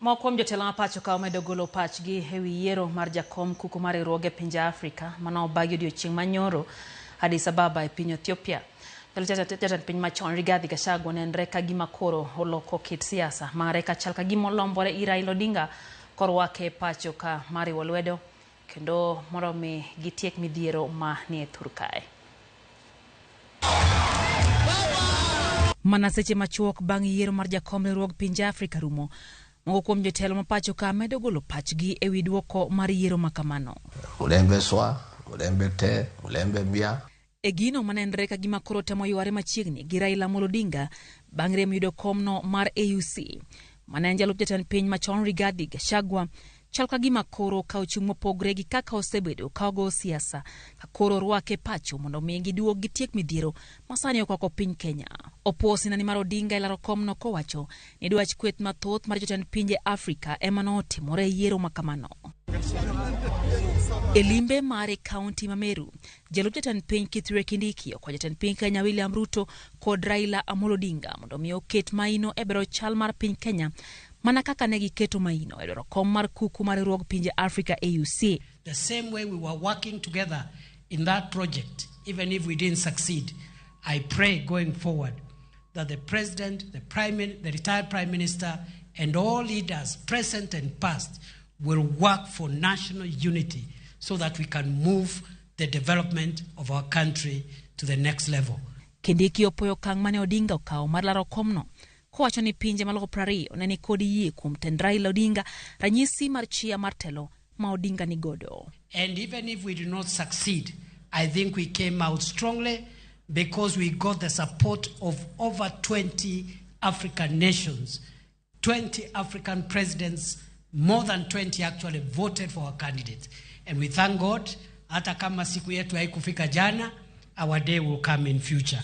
Moko kuom jotelo ma pacho ka omedo golo pachgi e wi yiero mar jakom kuku mar riwruoge pinje Afrika mane obagi odiochieng' manyoro Addis Ababa e piny Ethiopia. Jatend piny machon Rigathi Gachagua nenre ka gima koro oloko kit siasa mare kachal ka gima olombore ir Raila Odinga korwake e pacho ka mar riwo lwedo kendo mondo mi gitiek midhiero ma nie thur kae. Mana seche machuok bang' yiero mar jakom riwruog pinje Afrika rumo, moko kuom jotelo ma pacho ka medo golo pachgi e wi duoko mar yiero ma kamano. Mulembe swa, mulembe te, mulembe mbia. E gino manenre ka gima koro temo yware machiegni gi Raila Amolo Odinga bang' rem yudo komno mar AUC. Mane en jalup jatend piny machon Rigathi Gachagua chal ka gima koro ka ochung' mopogre gi kaka osebedo ka ogo siasa ka koro orwake pacho mondo mi giduog gitiek midhiero ma sani okwako piny Kenya. Opuo sinani mar Odinga e laro komno kowacho ni dwach kweth mathoth mar jotend pinje Afrika ema notimore e yiero ma kamano. E limbe mare kaunti ma Meru, jalup jatend piny Kithure Kindiki okwayo jatend piny Kenya William Ruto kod Raila Amolo Odinga mondo mi oket maino e bero chal mar piny Kenya mana kaka ne giketo maino e dwaro kom mar kuku mar riwruog pinje Afrika AUC. The same way we were working together in that project, even if we didn't succeed, I pray going forward that the president, the retired prime minister, and all leaders, present and past, will work for national unity so that we can move the development of our country to the next level. Kindiki opoyo okang' mane Odinga okawo mar laro komno kowacho ni pinje maloko 20 ne nikod yie kuom tend Raila Odinga, ranyisi mar chia mar telo ma Odinga nigodo. And even if we did not succeed, I think we came out strongly because we got the support of over 20 African nations. 20 African presidents, more than 20 actually voted for our candidate. And we thank God, hata kama siku yetu haikufika jana, our day will come in future.